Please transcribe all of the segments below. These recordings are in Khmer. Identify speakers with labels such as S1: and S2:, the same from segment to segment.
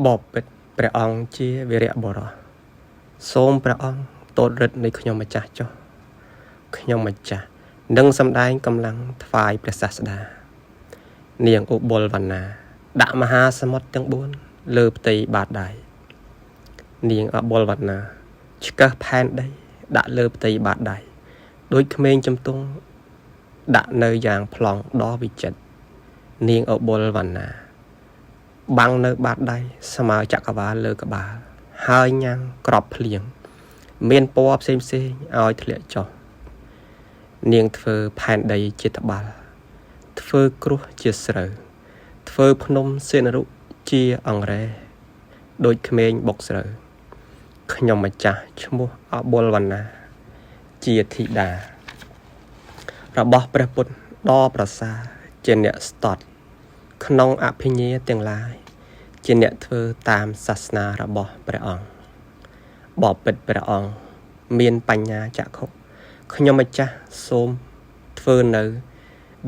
S1: បពិតព្រះអង្គជាវីរបុរសសូមព្រះអង្គទតរិទ្ធនៃខ្ញុំម្ចាស់ចុះខ្ញុំម្ចាស់នឹងសម្ដែងកម្លាំងថ្វាយព្រះសាស្តានាងឧបុលវណ្ណាដាក់មហាសមុទ្រទាំង4លើផ្ទៃបាតដៃនាងអបុលវណ្ណាឆ្កឹះផែនដីដាក់លើផ្ទៃបាតដៃដូចក្មេងជំទង់ដាក់នៅយ៉ាងប្លង់ដ៏វិចិត្រនាងអបុលវណ្ណាបាំងនៅបាតដៃស្មើចក្រវាលលើក្បាលហើយញ៉ាំងក្របភ្លៀងមានពណ៌ផ្សេងផ្សេងឲ្យធ្លាក់ចុះនាងធ្វើផែនដីជាត្បាល់ធ្វើគ្រោះជាស្រូវធ្វើភ្នំសេនរុជាអង្រែដូចក្មេងបុកស្រូវខ្ញុំម្ចាស់ឈ្មោះអបុលវណ្ណាជាធីតារបស់ព្រះពុទ្ធដ៏ប្រសើរជាអ្នកស្តត់ក្នុងអភិញ្ញាទាំងឡាយជាអ្នកធ្វើតាមសាសនារបស់ព្រះអង្គបបិទ្ធព្រះអង្គមានបញ្ញាចក្ខុខ្ញុំម្ចាស់សូមធ្វើនៅ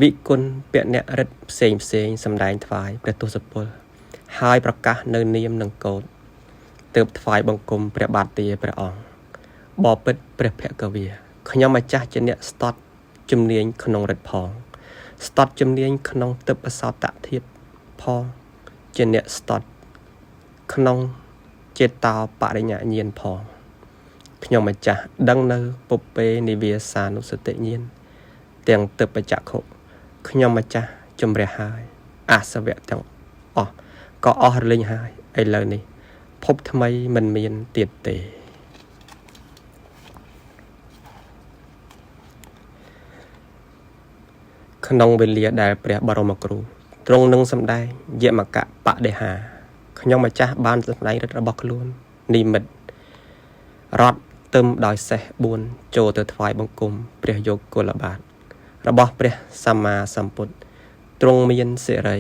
S1: វិគុណពណរិទ្ធផ្សេងផ្សេងសម្ដែងថ្វាយព្រះទសពលហើយប្រកាសនៅនាមនិងកោដទើបថ្វាយបង្គំព្រះបាទទាព្រះអង្គបបិទ្ធព្រះភគវីខ្ញុំម្ចាស់ជាអ្នកស្តត់ជំនាញក្នុងរិទ្ធផងស្តត់ជំនាញក្នុងទិព្វសោតធាតុផងជាអ្នកស្តត់ក្នុងចេតោបរិញ្ញាញាណផងខ្ញុំម្ចាស់ដឹងនៅពុពេនិវាសានុសតិញាណទាំងទិព្វចក្ខុខ្ញុំម្ចាស់ជំរះហើយអាសវៈទាំងអស់ក៏អស់រលីងហើយឥឡូវនេះភពថ្មីមិនមានទៀតទេក្នុងវេលាដែលព្រះបរមគ្រូទ្រង់នឹងសម្ដែងយមកបដិហាខ្ញុំម្ចាស់បានសម្ដែងរិទ្ធរបស់ខ្លួននិមិត្តរត់ទឹមដោយសេះ4ចូលទៅថ្វាយបង្គំព្រះយោគលបាទរបស់ព្រះសម្មាសម្ពុទ្ធទ្រង់មានសិរី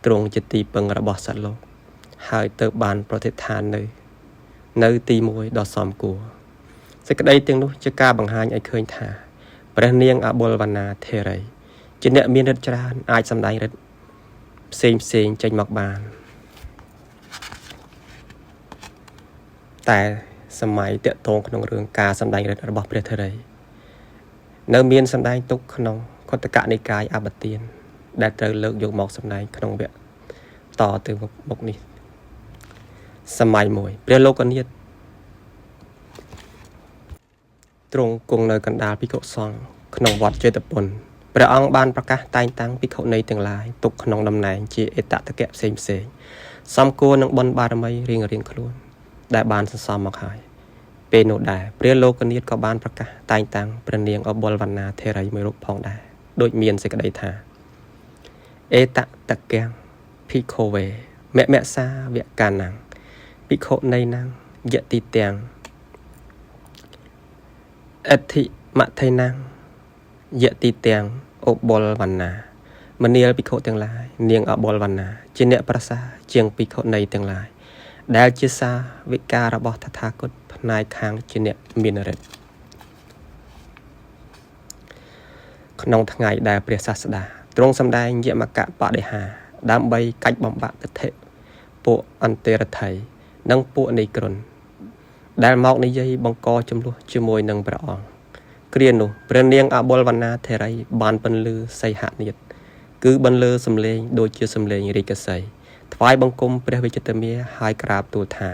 S1: ទ្រង់ជាទីពឹងរបស់សត្វលោកហើយទៅបានប្រតិដ្ឋាននៅទីមួយដ៏សមគួរសេចក្តីទាំងនោះជាការបង្ហាញឲ្យឃើញថាព្រះនាងអបុលវណ្ណាធេរីជាអ្នកមានរិទ្ធច្រើនអាចសម្ដែងរិទ្ធផ្សេងផ្សេងចេញមកបានតែសម័យតកតងក្នុងរឿងការសម្ដែងរិទ្ធរបស់ព្រះធេរីនៅមានសម្ដែងទុកក្នុងខុទ្ទកនិកាយអបទានដែលត្រូវលើកយកមកសម្ដែងក្នុងវគ្គតទៅមុខនេះសម័យមួយព្រះលោកនាថទ្រង់គង់នៅកណ្ដាលភិក្ខុសង្ឃក្នុងវត្តចេតពុនព្រះអង្គបានប្រកាសតែងតាំងភិក្ខុនីទាំងឡាយទុកក្នុងតំណែងជាអេតតកៈផ្សេងផ្សេងសំគួរនឹងបុណ្យបារមីរៀងរៀងខ្លួនដែលបានសន្សំមកហើយពេលនោះដែរព្រះលោកនាថក៏បានប្រកាសតែងតាំងព្រះនាងអបុលវណ្ណាធេរីមួយរូបផងដែរដូចមានសេចក្តីថាអេតតកាំងភិក្ខុវេមមសាវកានំភិក្ខុនីណំយតិទាំងអធិមថៃណំយតិទាំងអបុលវណ្ណាមនាលភិក្ខុទាំងឡាយនាងអបុលវណ្ណាជាអ្នកប្រសើរជាងភិក្ខុនីទាំងឡាយដែលជាសាវិការបស់តថាគតផ្នែកខាងជាអ្នកមានរិទ្ធក្នុងថ្ងៃដែលព្រះសាស្តាទ្រង់សម្ដែងយមកបដិហាដើម្បីកាច់បំបាក់ទិដ្ឋិពួកអន្តរថីនិងពួកនិក្រុនដែលមកនិយាយបង្កចំនួនជាមួយនឹងព្រះអង្គគ្រានោះព្រះនាងអបុលវណ្ណាធេរីបានពន្លឺសីហនាថគឺបន្លឺសំឡេងដូចជាសំឡេងរាជកសីថ្វាយបង្គំព្រះវិចិត្រមាហើយក្រាបទូលថា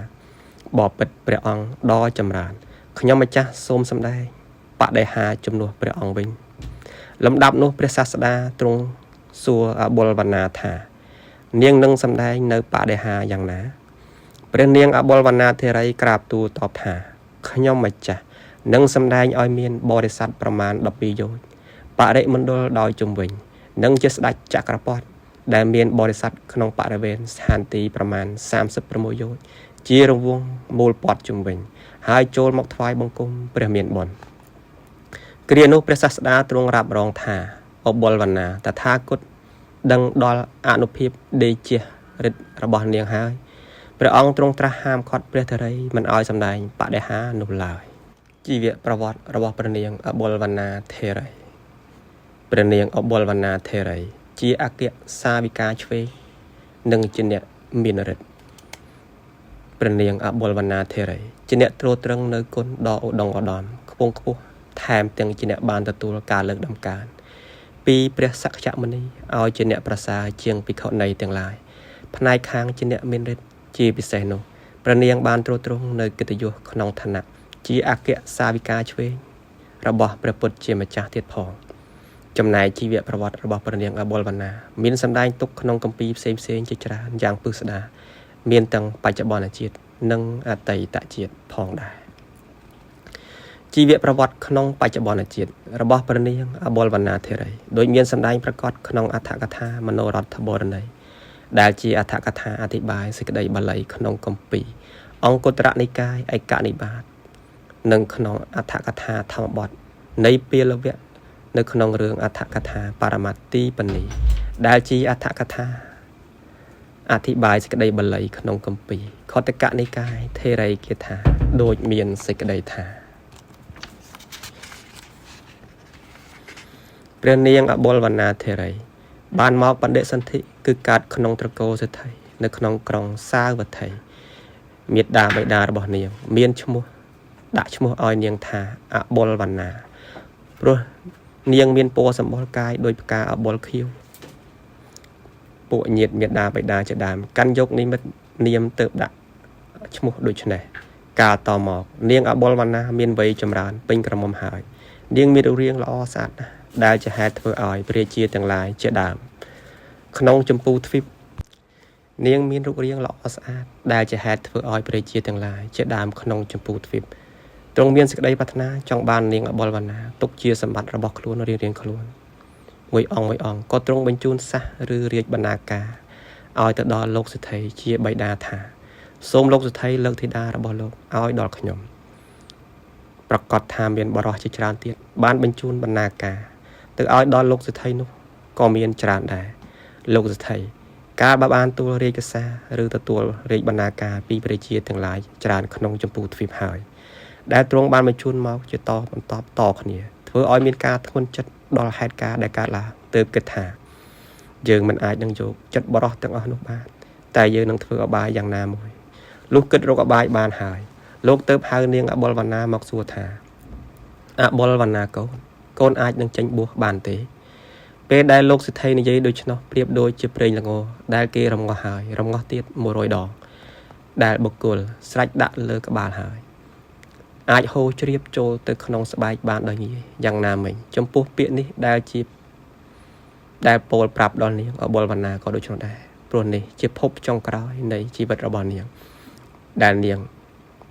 S1: បបិទ្ធព្រះអង្គដ៏ចម្រើនខ្ញុំម្ចាស់សូមសម្ដែងបដិហាជំនួសព្រះអង្គវិញលំដាប់នោះព្រះសាស្តាទ្រង់សួរអបុលវណ្ណាថានាងនឹងសម្ដែងនៅបដិហាយ៉ាងណាព្រះនាងអបុលវណ្ណាធេរីក្រាបទូលតបថាខ្ញុំម្ចាស់នឹងសម្ដែងឲ្យមានបរិស័ទប្រមាណ12យោជន៍បរិមណ្ឌលដោយជុំវិញនិងជាស្ដេចចក្រពត្តិដែលមានបរិស័ទក្នុងបរិវេណស្ថានទីប្រមាណ36យោជន៍ជារង្វង់មូលព័ទ្ធជុំវិញហើយចូលមកថ្វាយបង្គំព្រះមានបុណ្យគ្រានោះព្រះសាស្តាទ្រង់រ៉ាប់រងថាអបុលវណ្ណាតថាគតដឹងដល់អនុភាពដេជះរិទ្ធរបស់នាងហើយព្រះអង្គទ្រង់ត្រាស់ហាមឃាត់ព្រះធរីមិនឲ្យសម្ដែងបដិហានោះឡើយជីវប្រវត្តិរបស់ព្រះនាងអបុលវណ្ណាធេរីព្រះនាងអបុលវណ្ណាធេរីជាអគ្គសាវិកាឆ្វេងនិងជាអ្នកមានរិទ្ធ ព្រះនាងអបុលវណ្ណាធេរីជាអ្នកទ្រទ្រឹងនៅគុណដ៏ឧត្តមឧត្តមខ្ពង់ខ្ពស់ថែមទាំងជាអ្នកបានទទួលការលើកដំកើងពីព្រះសក្យមុនីឲ្យជាអ្នកប្រសើរជាងភិក្ខុនីទាំងឡាយផ្នែកខាងជាអ្នកមានឫទ្ធិជាពិសេសនោះព្រះនាងបានទ្រទ្រង់នៅកិត្តិយសក្នុងឋានៈជាអគ្គសាវិកាឆ្វេងរបស់ព្រះពុទ្ធជាម្ចាស់ទៀតផងចំណែកជីវប្រវត្តិរបស់ព្រះនាងអបុលវណ្ណាមានសម្ដែងទុកក្នុងគម្ពីរផ្សេងៗជាច្រើនយ៉ាងពិស្ដារមានទាំងបច្ចុប្បន្នជាតិនិងអតីតជាតិផងដែរជីវប្រវត្តិក្នុងបច្ចុប្បន្នជាតិរបស់ព្រះនាងអបុលវណ្ណាធេរីដូចមានសម្ដែងប្រកបក្នុងអត្ថកថាមនោរដ្ឋបរណីដែលជាអត្ថកថាអធិប្បាយសេចក្តីបាលីក្នុងគម្ពីរអង្គុត្តរនិកាយឯកនិបាតនិងក្នុងអត្ថកថាធម្មបទនៃពាលវៈនៅក្នុងរឿងអត្ថកថាបរមត្តទីបនីដែលជាអត្ថកថាអធិប្បាយសេចក្តីបាលីក្នុងគម្ពីរខុទ្ទកនិកាយថេរីគាថាដូចមានសេចក្តីថាព្រះនាងអបុលវណ្ណាធេរីបានមកបដិសន្ធិគឺកើតក្នុងត្រកូលសេដ្ឋីនៅក្នុងក្រុងសាវត្ថីមេដាបិតារបស់នាងមានឈ្មោះដាក់ឈ្មោះឲ្យនាងថាអបុលវណ្ណាព្រោះនាងមានពណ៌សម្បុរកាយដោយផ្កាអបុលខៀវពួកញាតិមេដាបិតាជាដើមកាន់យកនិមិត្តនាមទៅដាក់ឈ្មោះដូចនេះកាលតមកនាងអបុលវណ្ណាមានវ័យចម្រើនពេញក្រមុំហើយនាងមានរូបរាងល្អស្អាតណាស់ដែលជាហេតុធ្វើឲ្យព្រះរាជាទាំងឡាយជាដើមក្នុងចម្ពូទ្វីបនាងមានរូបរាងល្អស្អាតដែលជាហេតុធ្វើឲ្យព្រះរាជាទាំងឡាយជាដើមក្នុងចម្ពូទ្វីបទ្រង់មានសេចក្តីប្រាថ្នាចង់បាននាងអបុលវណ្ណាទុកជាសម្បត្តិរបស់ខ្លួនរៀងៗខ្លួនមួយអង្គមួយអង្គក៏ទ្រង់បញ្ជូនសាសឬរាជបណ្ណាការឲ្យទៅដល់លោកសេដ្ឋីជាបិតាថាសូមលោកសេដ្ឋីលើកធីតារបស់លោកឲ្យដល់ខ្ញុំប្រកាសថាមានបរិសជាច្រើនទៀតបានបញ្ជូនបណ្ណាការទៅឲ្យដល់លោកសេដ្ឋីនោះក៏មានច្រើនដែរលោកសេដ្ឋីកាលបើបានទួលរាជសារឬទទួលរាជបណ្ណាការពីព្រះជាទាំងឡាយច្រើនក្នុងចម្ពូទ្វីបហើយដែលទ្រង់បានបញ្ជូនមកជាតបន្តតគ្នាធ្វើឲ្យមានការធ្ងន់ចិត្តដល់ហេតុការណ៍ដែលកើតឡើងទើបគិតថាយើងមិនអាចនឹងយកចិត្តបរោះទាំងអស់នោះបានតែយើងនឹងធ្វើអបាយយ៉ាងណាមួយលុះគិតរកអបាយបានហើយលោកទៅហៅនាងអបុលវណ្ណាមកសួរថាអបុលវណ្ណាកូនកូនអាចនឹងចេញបួសបានទេពេលដែលលោកសិទ្ធិនិយាយដូច្នោះប្រៀបដូចជាប្រេងល្ងដែលគេរំងាស់ហើយរំងាស់ទៀត100ដងដែលបុគ្គលស្រេចដាក់លើក្បាលហើយអាចហូរជ្រាបចូលទៅក្នុងស្បែកបានដោយងាយយ៉ាងណាមិញចំពោះពាក្យនេះដែលជាដែលពោលប្រាប់ដល់នាងអបុលវណ្ណាក៏ដូច្នោះដែរព្រោះនេះជាភពចុងក្រោយនៃជីវិតរបស់នាងដែលនាង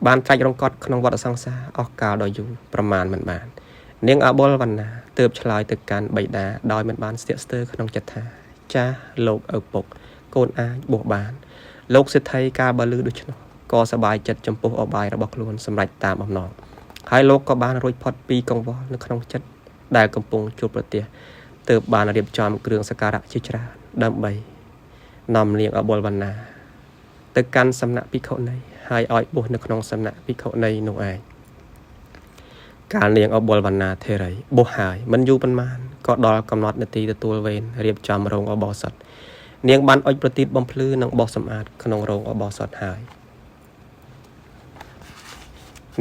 S1: បានត្រាច់រង្កត់ក្នុងវដ្តសង្សារអស់កាលដ៏យូរប្រមាណមិនបាននាងអបុលវណ្ណាទើបឆ្លើយទៅកាន់បិតាដោយមិនបានស្ទាក់ស្ទើរក្នុងចិត្តថាចាស់លោកឪពុកកូនអាចបួសបានលោកសេដ្ឋីកាលបើលឺដូច្នោះក៏សប្បាយចិត្តចំពោះអបាយរបស់ខ្លួនសម្រេចតាមបំណងហើយលោកក៏បានរួចផុតពីកង្វល់នៅក្នុងចិត្តដែលកំពុងជួបប្រទះទើបបានរៀបចំគ្រឿងសក្ការៈជាច្រើនដើម្បីនាំនាងអបុលវណ្ណាទៅកាន់សំណាក់ភិក្ខុនីហើយឲ្យបួសនៅក្នុងសំណាក់ភិក្ខុនីនោះឯងកាលនាងអបុលវណ្ណាធេរីបួសហើយមិនយូរប៉ុន្មានក៏ដល់កំណត់នាទីទទួលវេនរៀបចំរោងឧបោសថនាងបានអុជប្រទីបបំភ្លឺនិងបោសសម្អាតក្នុងរោងឧបោសថហើយ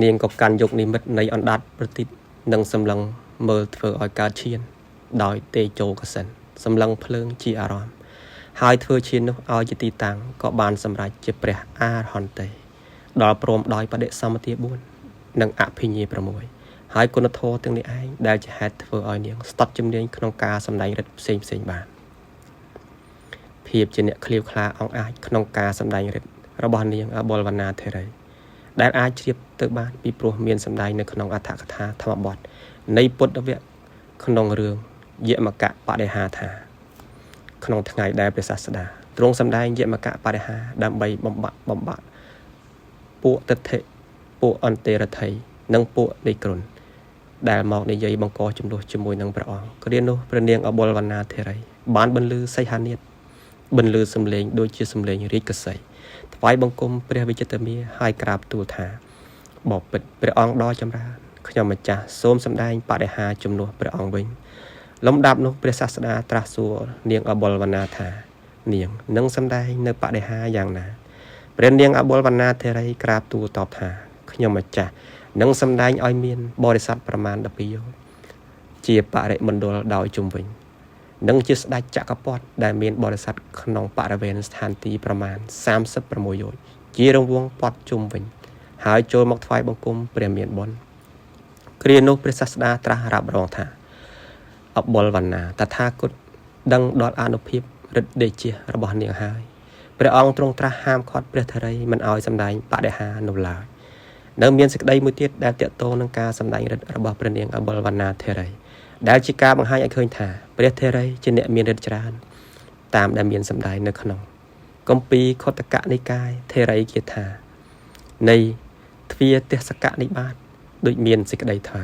S1: នាងក៏កាន់យកនិមិត្តនៃអណ្ដាតប្រទីបនិងសម្លឹងមើលធ្វើឲ្យកើតឈានដោយទេជោកសិនសម្លឹងភ្លើងជាអារម្មណ៍ហើយធ្វើឈាននោះឲ្យជាទីតាំងក៏បានសម្រេចជាព្រះអរហន្តេដល់ព្រមដោយបដិសម្បទា4និងអភិញ្ញា6ហើយគុណធម៌ទាំងនេះឯងដែលជាហេតុធ្វើឲ្យនាងស្ទាត់ជំនាញក្នុងការសម្ដែងឫទ្ធិផ្សេងផ្សេងបានភាពជាអ្នកឃ្លាវខ្លាអង្អាចក្នុងការសម្ដែងឫទ្ធិរបស់នាងអបុលវណ្ណាធេរីដែលអាចជ្រាបទៅបានពីព្រោះមានសម្ដែងនៅក្នុងអត្ថកថាធម្មបទនៃពុទ្ធវគ្គក្នុងរឿងយមកៈបដិហាថាក្នុងថ្ងៃដែលព្រះសាស្តាទ្រង់សម្ដែងយមកៈបដិហាដើម្បីបំបាក់បំបាក់ពួកទិដ្ឋិពួកអន្តេរថីនិងពួកនិក្រុនដែលមកនិយាយបង្កចំនួនជាមួយនឹងព្រះអង្គគ្រានោះព្រះនាងអបុលវណ្ណាធេរីបានបន្លឺសីហានាតបន្លឺសំឡេងដូចជាសំឡេងរាជកសីថ្វាយបង្គំព្រះវិចិត្រមាហើយក្រាបទូលថាបពិតព្រះអង្គដ៏ចម្រើនខ្ញុំម្ចាស់សូមសម្ដែងបដិហាជំនួសព្រះអង្គវិញលំដាប់នោះព្រះសាស្តាត្រាស់សួរនាងអបុលវណ្ណាថានាងនឹងសម្ដែងនៅបដិហាយ៉ាងណា ព្រះនាងអបុលវណ្ណាធេរីក្រាបទូលតបថាខ្ញុំម្ចាស់នឹងសម្ដែងឲ្យមានបរិស័ទប្រមាណ12យោជន៍ជាបរិមណ្ឌលដោយជុំវិញនិងជាស្ដេចចក្រពត្តិដែលមានបរិស័ទក្នុងបរិវេណស្ថានទីប្រមាណ36យោជន៍ជារង្វង់ពត់ជុំវិញហើយចូលមកថ្វាយបង្គំព្រះមានបុណ្យគ្រានោះព្រះសាស្តាត្រាស់រ៉ាប់រងថាអបុលវណ្ណាតថាគតដឹងដល់អានុភាពឫទ្ធិដេជះរបស់នាងហើយព្រះអង្គទ្រង់ត្រាស់ហាមឃាត់ព្រះធរីមិនឲ្យសម្ដែងបដិហានោះឡើយនៅមានសេចក្តីមួយទៀតដែលទាក់ទងនឹងការសម្ដែងឫទ្ធិរបស់ព្រះនាងអបុលវណ្ណាធរីដែលជាការបង្ហាញឲ្យឃើញថាព្រះធរីជាអ្នកមានឫទ្ធិច្រើនតាមដែលមានសម្ដែងនៅក្នុងគម្ពីរខុទ្ទកនិកាយធរីគាថានៃទ្វាទសកនិបាតដូចមានសេចក្តីថា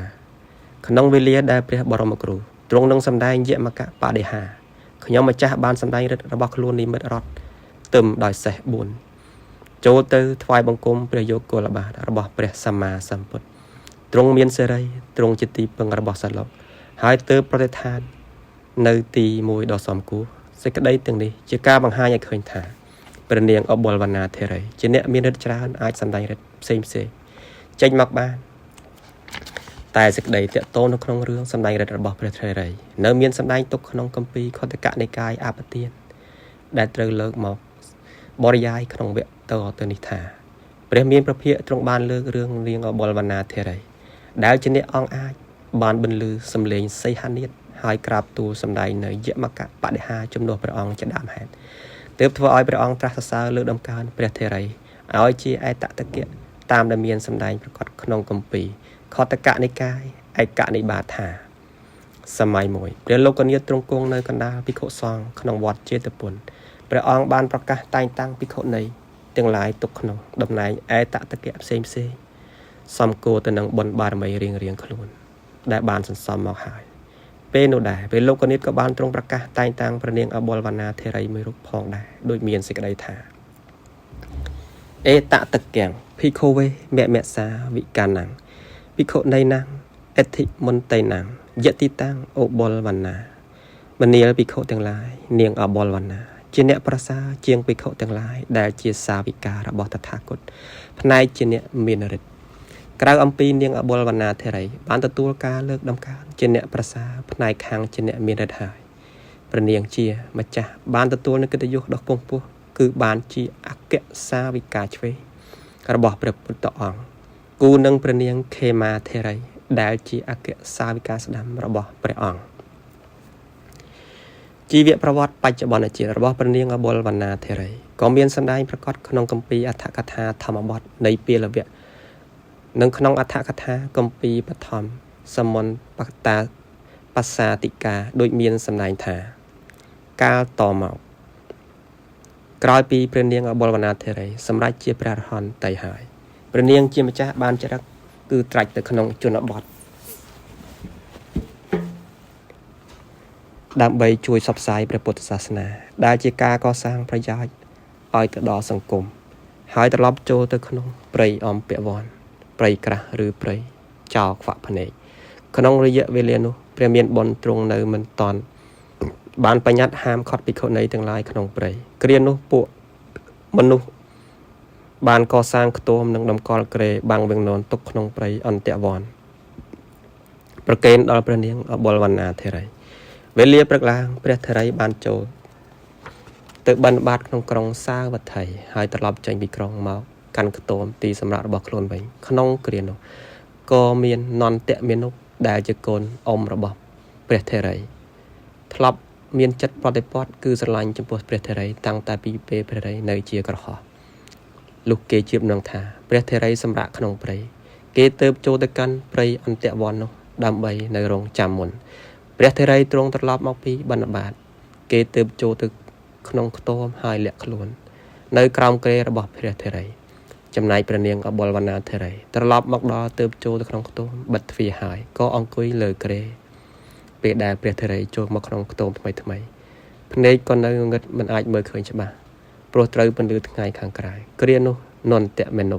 S1: ក្នុងវេលាដែលព្រះបរមគ្រូទ្រង់នឹងសម្ដែងយមកបដិហាខ្ញុំម្ចាស់បានសម្ដែងឫទ្ធិរបស់ខ្លួននិមិត្តរត់ទឹមដោយសេះ4ចូលទៅថ្វាយបង្គំព្រះយោគលបាទរបស់ព្រះសម្មាសម្ពុទ្ធទ្រង់មានសេរីទ្រង់ជាទីពឹងរបស់សត្វលោកហើយទើបប្រតិដ្ឋាននៅទីមួយដ៏សមគួរសេចក្តីទាំងនេះជាការបង្ហាញឲ្យឃើញថាព្រះនាងអបុលវណ្ណាធេរីជាអ្នកមានឫទ្ធិច្រើនអាចសម្ដែងឫទ្ធិផ្សេងផ្សេងចេញមកបានតែសេចក្តីទាក់ទងនៅក្នុងរឿងសម្ដែងឫទ្ធិរបស់ព្រះធេរីនៅមានសម្ដែងទុកក្នុងគម្ពីរខុទ្ទកនិកាយអបទានដែលត្រូវលើកមកបរិយាយក្នុងវគ្គតទៅនេះថាព្រះមានព្រះភិក្ខទ្រង់បានលើករឿងនាងអបុលវណ្ណាធេរីដែលជាអ្នកអង្គអាចបានបន្លឺសំឡេងសីហនាថហើយក្រាបទូលសម្ដែងនៅយមកបដិហាជំនួសព្រះអង្គជាដើមហេតុទើបធ្វើឲ្យព្រះអង្គត្រាស់សរសើរលើកដំកើងព្រះធេរីឲ្យជាឯតតគៈតាមដែលមានសម្ដែងប្រកបក្នុងគម្ពីរខុទ្ទកនិកាយឯកនិបាតថាសម័យមួយព្រះលោកនាថទ្រង់គង់នៅកណ្ដាលភិក្ខុសង្ឃក្នុងវត្តចេតពុនព្រះអង្គបានប្រកាសតែងតាំងភិក្ខុនីទាំងឡាយទុកក្នុងតំណែងឯតតគៈផ្សេងផ្សេងសំគួរទៅនឹងបុណ្យបារមីរៀងរៀងខ្លួនដែលបានសន្សំមកហើយពេលនោះដែរព្រះលោកនាថក៏បានទ្រង់ប្រកាសតែងតាំងព្រះនាងអបុលវណ្ណាធេរីមួយរូបផងដែរដូចមានសេចក្តីថាអេតតគំភិក្ខុវេមមសាវិកានំភិក្ខុនីណាំអិទ្ធិមន្តីណាំយតិតាំងអបុលវណ្ណាមនាលភិក្ខុទាំងឡាយនាងអបុលវណ្ណាជាអ្នកប្រសើរជាងភិក្ខុទាំងឡាយដែលជាសាវិការបស់តថាគតផ្នែកជាអ្នកមានឫទ្ធិក្រៅអំពីនាងអបុលវណ្ណាធេរីបានទទួលការលើកដំកើងជាអ្នកប្រសើរផ្នែកខាងជាអ្នកមានឫទ្ធិហើយព្រះនាងជាម្ចាស់បានទទួលនូវកិត្តិយសដ៏ខ្ពង់ខ្ពស់គឺបានជាអគ្គសាវិកាឆ្វេងរបស់ព្រះពុទ្ធអង្គគូនឹងព្រះនាងខេមាធេរីដែលជាអគ្គសាវិកាស្ដាំរបស់ព្រះអង្គជីវប្រវត្តិបច្ចុប្បន្នជាតិរបស់ព្រះនាងអបុលវណ្ណាធេរីក៏មានសម្ដែងប្រកបក្នុងគម្ពីរអដ្ឋកថាធម្មបទនៃពាលវៈនិងក្នុងអដ្ឋកថាគម្ពីរបឋមសមន្តបតាបសាតិកាដូចមានសម្ដែងថាកាលតមកក្រោយពីព្រះនាងអបុលវណ្ណាធេរីសម្រេចជាព្រះអរហន្តទៅហើយព្រះនាងជាម្ចាស់បានចរិកគឺត្រាច់ទៅក្នុងជនបទដើម្បីជួយផ្សព្វផ្សាយព្រះពុទ្ធសាសនាដែលជាការកសាងប្រយោជន៍ឲ្យទៅដល់សង្គមហើយត្រឡប់ចូលទៅក្នុងព្រៃអំពវ័នព្រៃក្រាស់ឬព្រៃចោលខ្វាក់ភ្នែកក្នុងរយៈវេលានោះព្រះមានបុណ្យទ្រង់នៅមិនតាន់បានបញ្ញត្តិហាមឃាត់ភិក្ខុនីទាំងឡាយក្នុងព្រៃគ្រានោះពួកមនុស្សបានកសាងខ្ទមនិងតម្កល់គ្រែបាំងវាងននទុកក្នុងព្រៃអន្តវ័នប្រគេនដល់ព្រះនាងអបុលវណ្ណាធេរីវេលាព្រឹកឡើងព្រះធេរីបានចូលទៅបិណ្ឌបាតក្នុងក្រុងសាវត្ថីហើយត្រឡប់ចេញពីក្រុងមកកាន់ខ្ទមទីសម្រាប់របស់ខ្លួនវិញក្នុងគ្រានោះក៏មាននន្ទមេនុដែលជាកូនអ៊ំរបស់ព្រះធេរីធ្លាប់មានចិត្តប្រតិបត្តិគឺស្រឡាញ់ចំពោះព្រះធេរីតាំងតែពីពេលព្រះធេរីនៅជាក្រហោះលុះគេជឿបនឹងថាព្រះធេរីសម្រាប់ក្នុងព្រៃគេទៅចូលទៅកាន់ព្រៃអន្តវ័ននោះដើម្បីនៅរងចាំមុនព្រះធេរីទ្រង់ត្រឡប់មកពីបណ្ឌបាតគេទៅចូលទៅក្នុងខ្ទមហើយលាក់ខ្លួននៅក្រោមគ្រែរបស់ព្រះធេរីចំណែកព្រះនាងអបុលវណ្ណាធេរីត្រឡប់មកដល់ទៅចូលទៅក្នុងខ្ទមបិទទ្វារហើយក៏អង្គុយលើគ្រែពេលដែលព្រះធេរីចូលមកក្នុងខ្ទមថ្មីថ្មីភ្នែកក៏នៅងងឹតមិនអាចមើលឃើញច្បាស់ព្រោះត្រូវពន្លឺថ្ងៃខាងក្រៅគ្រានោះនន្ទមេនុ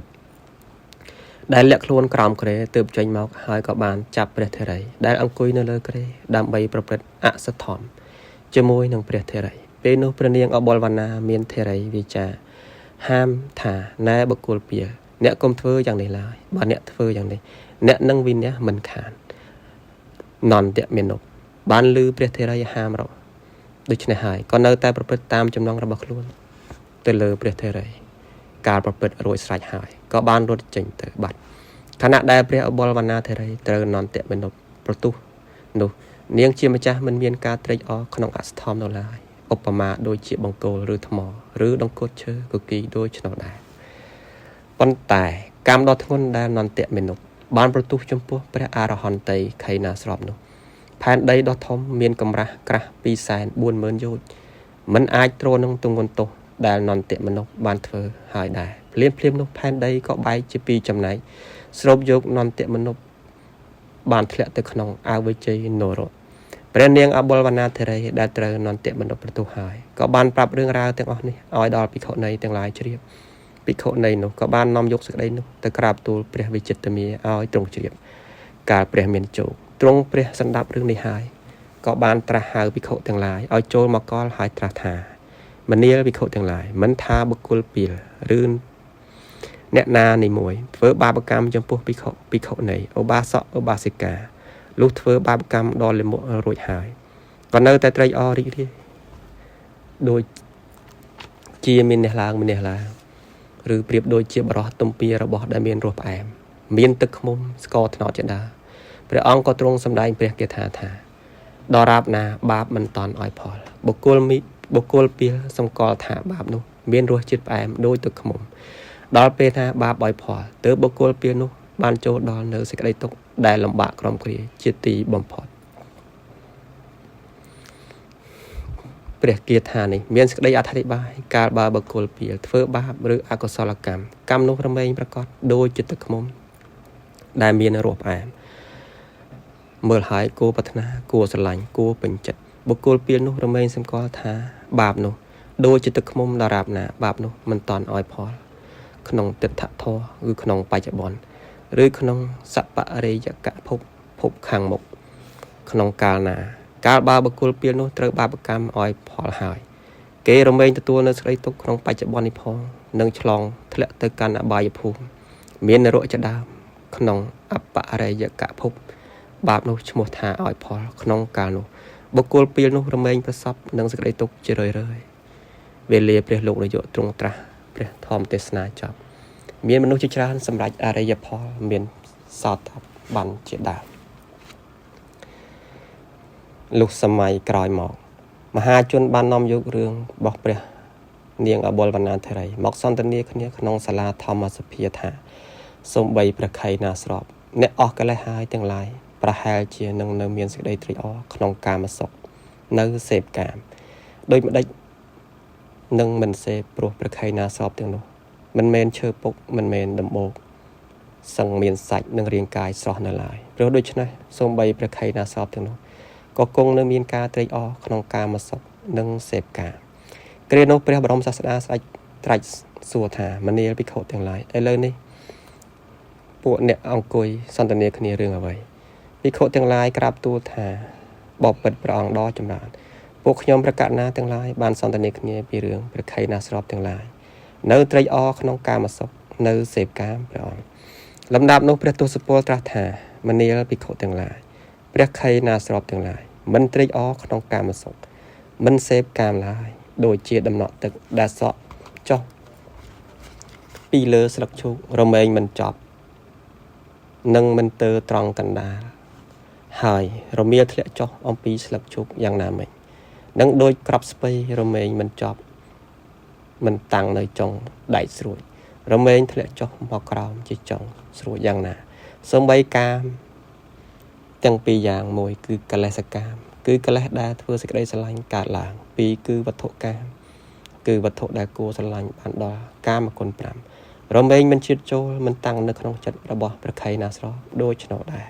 S1: ដែលលាក់ខ្លួនក្រោមគ្រែទើបចេញមកហើយក៏បានចាប់ព្រះធេរីដែលអង្គុយនៅលើគ្រែដើម្បីប្រព្រឹត្តអសធម្មជាមួយនឹងព្រះធេរីពេលនោះព្រះនាងអបុលវណ្ណាមានធេរីវាចា ហាមថាណែបុគ្គលពាលអ្នកកុំធ្វើយ៉ាងនេះឡើយបើអ្នកធ្វើយ៉ាងនេះអ្នកនឹងវិន័យមិនខាននន្តមាណពបានឮព្រះថេរីហាមរកដូច្នេះហើយក៏នៅតែប្រព្រឹត្តតាមចំណងរបស់ខ្លួនទៅលើព្រះថេរីកាលប្រព្រឹត្តរួចស្រេចហើយក៏បានរត់ចេញទៅបាត់ខណៈដែលព្រះឧបលវណ្ណាថេរីត្រូវនន្តមាណពប្រទុះនោះនាងជាម្ចាស់មិនមានការត្រេកអរក្នុងអស្ធមនៅឡើយឧបមាដូចជាបង្គោលឬថ្មឬដង្គត់ឈើគគីដូចឆ្នោះដែរប៉ុន្តែកម្មដ៏ធ្ងន់ដែលនន្តមាណពបានប្រទុះចំពោះព្រះអរហន្តីខៃណាស្របនោះផែនដីដ៏ធំមានកម្រាស់ក្រាស់240,000យោជន៍មិនអាចទ្រនឹងទម្ងន់ទោសដែលនន្តមនុស្សបានធ្វើហើយដែរភ្លាមភ្លាមនោះផែនដីក៏បែកជាពីរចំណែកស្រូបយកនន្តមនុស្សបានធ្លាក់ទៅក្នុងអវជ័យនរកព្រះនាងអបុលវណ្ណាធិរីដែលត្រូវនន្តមនុស្សប្រទុះហើយក៏បានប្រាប់រឿងរ៉ាវទាំងអស់នេះឲ្យដល់ភិក្ខុនីទាំងឡាយជ្រាបភិក្ខុនីនោះក៏បាននាំយកសេចក្តីនោះទៅក្រាបទូលព្រះវិចិត្រមាឲ្យទ្រង់ជ្រាបកាលព្រះមានជោគទ្រង់ព្រះសម្ដាប់រឿងនេះហើយក៏បានត្រាស់ហៅភិក្ខុទាំងឡាយឲ្យចូលមកកលហើយត្រាស់ថាមនាលភិក្ខុទាំងឡាយមិនថាបុគ្គលពីលឬអ្នកណានីមួយធ្វើបាបកម្មចំពោះភិក្ខុភិក្ខុនីឧបាសកឧបាសិកាលុះធ្វើបាបកម្មដល់លិមុរួចហើយក៏នៅតែត្រេកអររីករាយដូចជាមានអ្នកឡើងមានអ្នកឡើងឬប្រៀបដូចជាបរោះទំពារបស់ដែលមានរសផ្អែមមានទឹកឃ្មុំស្ករត្នោតជាដើមព្រះអង្គក៏ទ្រង់សម្ដែងព្រះគាថាថាដរាបណាបាបមិនតន់ឲ្យផលបុគ្គលមីបុគ្គលពីលសម្គាល់ថាបាបនោះមានរសជាតិផ្អែមដូចទឹកឃ្មុំដល់ពេលថាបាបឲ្យផលទើបបុគ្គលពីលនោះបានចូលដល់នៅសេចក្តីទុក្ខដែលលំបាកក្រំគ្រាជាទីបំផុតព្រះគាថានេះមានសេចក្តីអធិប្បាយកាលបើបុគ្គលពីលធ្វើបាបឬអកុសលកម្មកម្មនោះរមែងប្រកបដូចជាទឹកឃ្មុំដែលមានរសផ្អែមមើលហើយគួរប្រាថ្នាគួរស្រឡាញ់គួរពេញចិត្តបុគ្គលពីលនោះរមែងសម្គាល់ថាបាបនោះដូចជាទឹកឃ្មុំដរាបណាបាបនោះមិនតន់ឲ្យផលក្នុងទិដ្ឋធម៌ឬក្នុងបច្ចុប្បន្នឬក្នុងសបរិយកភពភពខាងមុខក្នុងកាលណាកាលបើបុគ្គលពីលនោះត្រូវបាបកម្មឲ្យផលហើយគេរមែងទទួលនៅសេចក្តីទុក្ខក្នុងបច្ចុប្បន្ននេះផងនិងឆ្លងធ្លាក់ទៅកាន់អបាយភូមិមាននរកជាដើមក្នុងអបរិយកភពបាបនោះឈ្មោះថាឲ្យផលក្នុងកាលនោះបុគ្គលពីលនោះរមែងប្រសពនឹងសេចក្តីទុក្ខជារឿយៗវេលាព្រះលោកនាយកទ្រង់ត្រាស់ព្រះធម្មទេសនាចប់មានមនុស្សជាច្រើនសម្រេចអរិយផលមានសោតាបានជាដើមលុះសម័យក្រោយមកមហាជនបាននាំយករឿងរបស់ព្រះនាងអបុលវណ្ណាធិរីមកសន្ទនាគ្នាក្នុងសាលាធម្មសភាថាសូម្បីព្រះខៃណាស្របអ្នកអស់កិលេសហើយទាំងឡាយប្រហែលជានឹងនៅមានសេចក្តីត្រេកអរក្នុងកាមសុខនៅសេពកាមដូចម្ដេចនឹងមិនសេពព្រោះព្រះខៃណាស្របទាំងនោះមិនមែនឈើពុកមិនមែនដំបូកសឹងមានសាច់និងរាងកាយស្រស់នៅឡើយព្រោះដូច្នេះសូម្បីព្រះខៃណាស្របទាំងនោះក៏គង់នៅមានការត្រេកអរក្នុងកាមសុខនិងសេពកាមគ្រានោះព្រះបរមសាស្តាស្ដេចត្រាច់សួរថាមនាលភិក្ខុទាំងឡាយឥឡូវនេះពួកអ្នកអង្គុយសន្ទនាគ្នារឿងអ្វីភិក្ខុទាំងឡាយក្រាបទូលថាបបិទ្ធព្រះអង្គដ៏ចម្រើនពួកខ្ញុំប្រកាសណាទាំងឡាយបានសន្ទនាគ្នាពីរឿងព្រះខៃណាស្របទាំងឡាយនៅត្រេកអរក្នុងកាមសុខនៅសេពកាមព្រះអង្គលំដាប់នោះព្រះទសពលត្រាស់ថាមនាលភិក្ខុទាំងឡាយព្រះខៃណាស្របទាំងឡាយមិនត្រេកអរក្នុងកាមសុខមិនសេពកាមឡើយដូចជាដំណក់ទឹកដែលសក់ចុះពីលើស្លឹកឈូករមែងមិនចប់និងមិនទើត្រង់កណ្ដាលហើយរមៀលធ្លាក់ចុះអំពីស្លឹកឈូកយ៉ាងណាមិញនឹងដូចក្របស្ពៃរមែងមិនចប់មិនតាំងនៅចុងដែកស្រួចរមែងធ្លាក់ចុះមកក្រោមជាចុងស្រួចយ៉ាងណាសូម្បីកាមទាំងពីរយ៉ាងមួយគឺកិលេសកាមគឺកិលេសដែលធ្វើសេចក្តីស្រឡាញ់កើតឡើងពីរគឺវត្ថុកាមគឺវត្ថុដែលគួរស្រឡាញ់បានដល់កាមគុណ5រមែងមិនជាតិចូលមិនតាំងនៅក្នុងចិត្តរបស់ព្រះខៃណាស្រដូច្នោះដែរ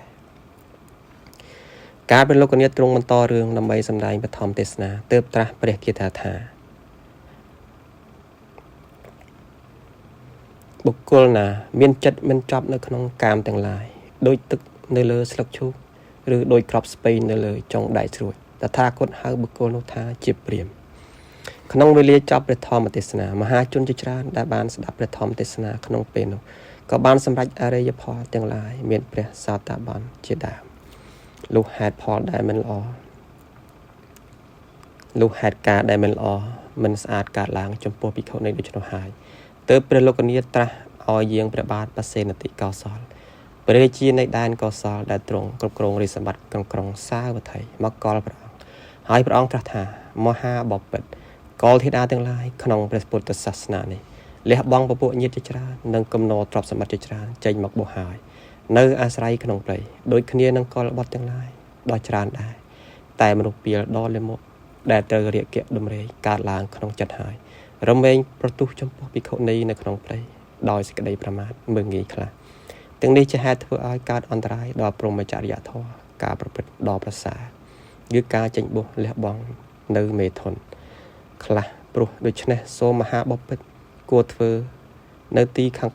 S1: ការព្រះលោកនាថទ្រង់បន្តរឿងដើម្បីសម្ដែងបឋមទេសនាទើបត្រាស់ព្រះគាថាថាបុគ្គលណាមានចិត្តមិនចប់នៅក្នុងកាមទាំងឡាយដូចទឹកនៅលើស្លឹកឈូកឬដូចក្របស្ពៃនៅលើចុងដែកស្រួចតថាគតហៅបុគ្គលនោះថាជាព្រាហ្មណ៍ ក្នុងវេលាចប់ព្រះធម្មទេសនាមហាជនជាច្រើនដែលបានស្ដាប់ព្រះធម្មទេសនាក្នុងពេលនោះក៏បានសម្រេចអរិយផលទាំងឡាយមានព្រះសោតាបន្នជាដើមលុះហេតុផលដែលមិនល្អលុះហេតុការដែលមិនល្អមិនស្អាតកើតឡើងចំពោះភិក្ខុនីដូច្នោះហើយទើបព្រះលោកនាថត្រាស់ឲ្យយាងព្រះបាទបសេនតិកោសលព្រះរាជានៃដែនកោសលដែលទ្រង់គ្រប់គ្រងរាជសម្បត្តិក្នុងក្រុងសាវត្ថីមកកលព្រះអង្គហើយព្រះអង្គត្រាស់ថាមហាបពិត្រកលធីតាទាំងឡាយក្នុងព្រះពុទ្ធសាសនានេះលះបង់ពពួកញាតិជាច្រើននិងកំណរទ្រព្យសម្បត្តិជាច្រើនចេញមកបោះហើយនៅអាស្រ័យក្នុងព្រៃដូចគ្នានឹងកលបុត្រទាំងឡាយដ៏ច្រើនដែរតែមនុស្សពីលដ៏លមុខដែលត្រូវរាគៈដំរេកកើតឡើងក្នុងចិត្តហើយរមែងប្រទុះចំពោះភិក្ខុនីនៅក្នុងព្រៃដោយសេចក្តីប្រមាទមើលងាយខ្លះទាំងនេះជាហេតុធ្វើឲ្យកើតអន្តរាយដល់ព្រហ្មចរិយធម៌ការប្រព្រឹត្តដ៏ប្រសើរឬការចេញបុះលះបង់នៅមេធនខ្លះព្រោះដូច្នេះសូមមហាបពិត្រគួរធ្វើនៅទីខាង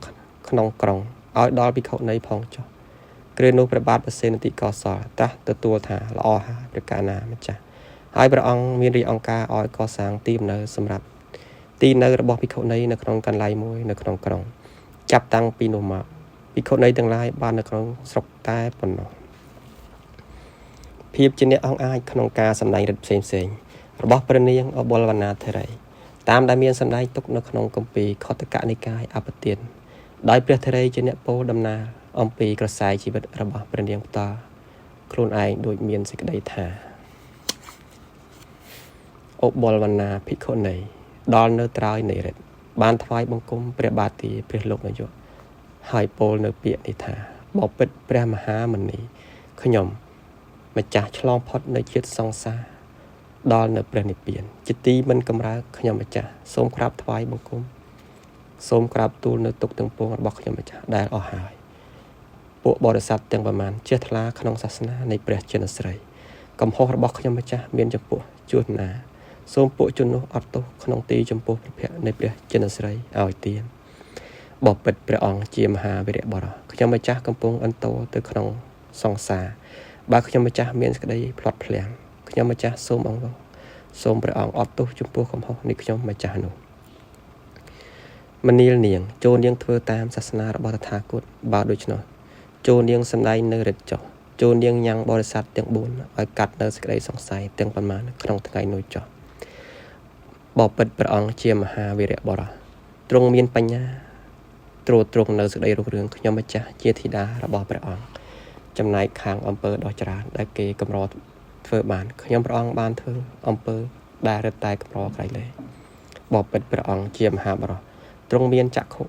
S1: ក្នុងក្រុងឲ្យដល់ភិក្ខុនីផងចុះគ្រានោះព្រះបាទប្រសេនតិកោសលត្រាស់ទទួលថាល្អហើយព្រះកាលណាម្ចាស់ហើយព្រះអង្គមានរាជអង្គការឲ្យកសាងទីលំនៅសម្រាប់ទីនៅរបស់ភិក្ខុនីនៅក្នុងកន្លែងមួយនៅក្នុងក្រុងចាប់តាំងពីនោះមកភិក្ខុនីទាំងឡាយបាននៅក្នុងស្រុកតែប៉ុណ្ណោះភាពជាអ្នកអង្គអាចក្នុងការសម្ដែងឫទ្ធិផ្សេងផ្សេងរបស់ព្រះនាងអបុលវណ្ណាធិរីតាមដែលមានសម្ដែងទុកនៅក្នុងគម្ពីរខុទ្ទកនិកាយអបទានដោយព្រះធិរីជាអ្នកពោលដំណើរអំពីក្រសែជីវិតរបស់ព្រះនាងផ្ទាល់ខ្លួនឯងដូចមានសេចក្តីថាអបុលវណ្ណាភិក្ខុនីដល់នៅត្រើយនៃរិទ្ធបានថ្វាយបង្គំព្រះបាទទាព្រះលោកនាយកហើយពោលនៅពាក្យនេះថាបពិតព្រះមហាមុនីខ្ញុំម្ចាស់ឆ្លងផុតនៅជាតិសង្សារដល់នៅព្រះនិព្វានជាទីមិនកម្រើកខ្ញុំម្ចាស់សូមក្រាបថ្វាយបង្គំសូមក្រាបទូលនៅទុកទាំងពួងរបស់ខ្ញុំម្ចាស់ដែលអស់ហើយពួកបរិស័ទទាំងប្រមាណចេះថ្លាក្នុងសាសនានៃព្រះចិនស្រីកំហុសរបស់ខ្ញុំម្ចាស់មានចំពោះជួនណាសូមពួកជននោះអត់ទោសក្នុងទីចំពោះព្រះភ័ក្ត្រនៃព្រះចិនស្រីឲ្យទានបពិតព្រះអង្គជាមហាវីរៈបុរសខ្ញុំម្ចាស់កំពុងអន្តោទៅក្នុងសង្សារបើខ្ញុំម្ចាស់មានសេចក្តីផ្្លាត់ភ្លាំងខ្ញុំម្ចាស់សូមអង្វរសូមព្រះអង្គអត់ទោសចំពោះកំហុសនៃខ្ញុំម្ចាស់នោះមនាលនាងចូលនាងធ្វើតាមសាសនារបស់តថាគតបើដូច្នោះចូលនាងសម្ដែងនៅរិទ្ធចុះចូលនាងញ៉ាំងបរិស័ទទាំង4ឲ្យកាត់នៅសេចក្តីសង្ស័យទាំងប៉ុន្មានក្នុងថ្ងៃនោះចុះបពិតព្រះអង្គជាមហាវីរៈបុរសទ្រង់មានបញ្ញាទ្រទ្រង់នៅសេចក្តីរុងរឿងខ្ញុំម្ចាស់ជាធីតារបស់ព្រះអង្គចំណែកខាងអំពើដ៏ច្រើនដែលគេកម្រធ្វើបានខ្ញុំព្រះអង្គបានធ្វើអំពើដែលរឹតតែកម្រក្រៃលែងបពិតព្រះអង្គជាមហាបុរសទ្រង់មានចក្ខុ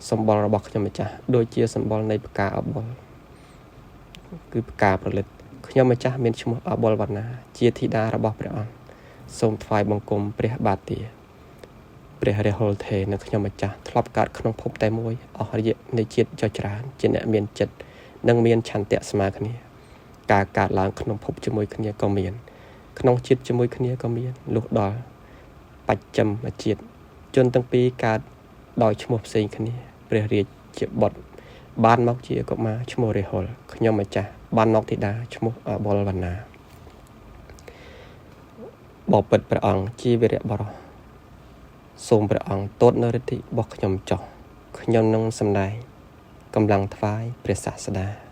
S1: សម្បុររបស់ខ្ញុំម្ចាស់ដូចជាសម្បុរនៃផ្កាអបុលគឺផ្កាប្រលិតខ្ញុំម្ចាស់មានឈ្មោះអបុលវណ្ណាជាធីតារបស់ព្រះអង្គសូមថ្វាយបង្គំព្រះបាទទាព្រះរាហុលថេនិងខ្ញុំម្ចាស់ធ្លាប់កើតក្នុងភពតែមួយអស់រយៈនៃជាតិចច្រើនជាអ្នកមានចិត្តនិងមានឆន្ទៈស្មើគ្នាការកើតឡើងក្នុងភពជាមួយគ្នាក៏មានក្នុងជាតិជាមួយគ្នាក៏មានលុះដល់បច្ចឹមជាតិជនទាំងពីរកើតដោយឈ្មោះផ្សេងគ្នាព្រះរាជបុត្របានមកជាកុមារឈ្មោះរាហុលខ្ញុំម្ចាស់បានមកធីតាឈ្មោះអបុលវណ្ណាបពិតព្រះអង្គជាវីរៈបុរសសូមព្រះអង្គទតនៅរិទ្ធិរបស់ខ្ញុំចុះខ្ញុំនឹងសម្ដែងកម្លាំងថ្វាយព្រះសាស្តា។